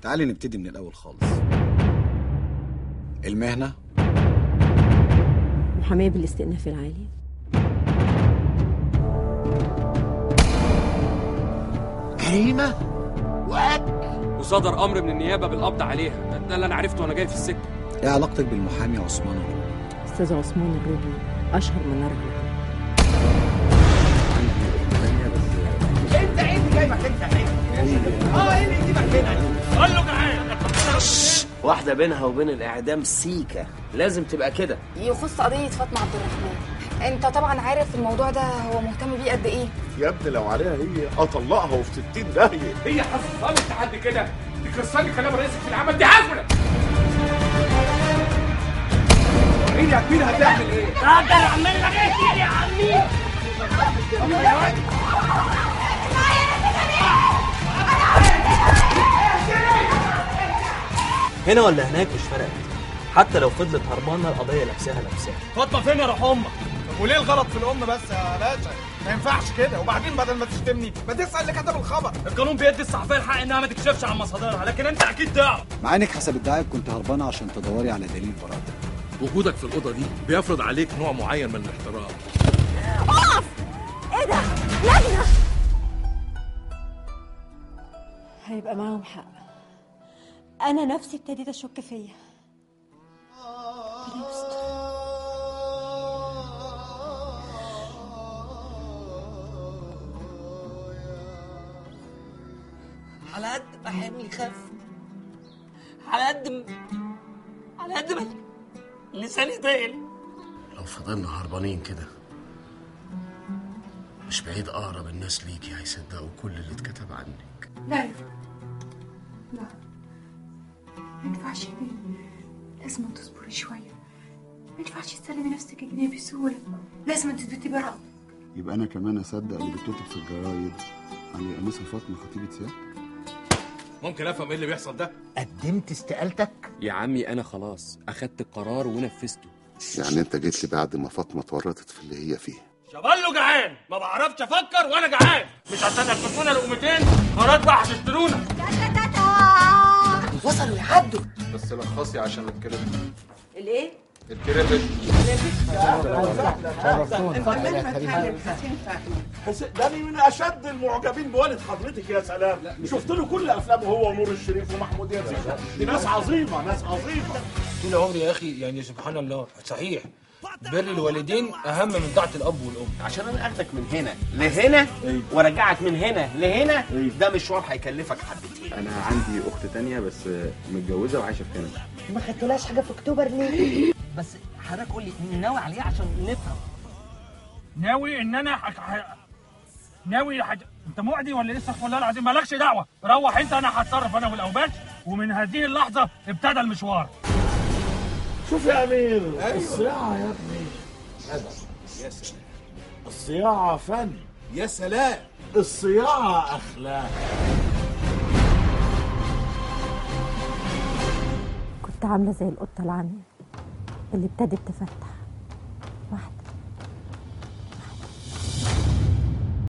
تعالي نبتدي من الأول خالص. المهنة؟ محامية بالاستئناف العالي. جريمة وقتل، وصدر أمر من النيابة بالقبض عليها. ده اللي أنا عرفته وأنا جاي في السكة. إيه علاقتك بالمحامي عثمان الرومي؟ أستاذ عثمان الرومي أشهر من نار على العالم. أنت إيه اللي جايبك أنت هنا؟ إيه اللي يجيبك هنا؟ قول له جعان. واحدة بينها وبين الإعدام سيكة، لازم تبقى كده. يخص قضية فاطمة عبد الرحمن، أنت طبعا عارف الموضوع ده هو مهتم بيه قد إيه. يا ابني لو عليها هي أطلقها وفي 60 داهية. هي حصلت لحد كده تكسرلي كلام رئيسك في العمل، دي عزلة. وريني يا كبير هتعمل إيه؟ أقدر أعمل لك إيه يا عمي؟ هنا ولا هناك مش فارقه، حتى لو فضلت هربانه القضية لابساها لابساها. فاطمة فين يا روح امك؟ طب وليه الغلط في الام بس يا باشا؟ ما ينفعش كده. وبعدين بدل ما تشتمني ما تسال اللي كتب الخبر. القانون بيدي الصحفية الحق انها ما تكشفش عن مصادرها، لكن انت اكيد تعرف. مع انك حسب ادعائك كنت هربانه عشان تدوري على دليل براءتك. وجودك في الاوضة دي بيفرض عليك نوع معين من الاحترام. اقف! ايه ده؟ لجنة. هيبقى معاهم حق. أنا نفسي ابتديت أشك فيا. ربنا يستر. على قد ما حملي خف، على قد ما لساني تقل. لو فضلنا هربانين كده مش بعيد أقرب الناس ليكي هيصدقوا كل اللي اتكتب عنك. لا لا ما ينفعش يا بيه، لازم تصبري شوية. ما ينفعش تسلمي نفسك الجنيه بسهولة، لازم تثبتي براءتك. يبقى أنا كمان أصدق اللي بيتكتب في الجرايد عن الأنسة فاطمة خطيبة سيادتك؟ ممكن أفهم إيه اللي بيحصل ده؟ قدمت استقالتك؟ يا عمي أنا خلاص أخدت القرار ونفذته. يعني أنت جيت لي بعد ما فاطمة اتورطت في اللي هي فيه. شبله جعان، ما بعرفش أفكر وأنا جعان. مش عشان هتفونا لقمتين خلاص بقى هتشترونا. وصلوا يعدوا. بس لخصي عشان الكريدت. الايه؟ الكريدت. ده من اشد المعجبين بوالد حضرتك. يا سلام، شفت له كل افلامه هو ونور الشريف ومحمود ياسين. دي ناس عظيمة، ناس عظيمة. طول عمري يا اخي يعني سبحان الله، صحيح بر الوالدين اهم من طاعة الاب والام. عشان انا اخدك من هنا لهنا وارجعك من هنا لهنا، ده مشوار هيكلفك حبتين. انا عندي اخت تانية بس متجوزة وعايشة في كندا. ما خدتلهاش حاجة في اكتوبر ليه؟ بس حضرتك قول لي ناوي على ايه عشان نفهم. ناوي ان انا ناوي انت معدي ولا لسه؟ والله العظيم مالكش دعوه، روح انت، انا هتصرف انا والاوباش. ومن هذه اللحظة ابتدى المشوار. شوف يا امير. أيوة. الصياعه يا ابني. يا سلام، الصياعه فن. يا سلام، الصياعه اخلاق. كنت عامله زي القطة العمياء اللي ابتدت تفتح.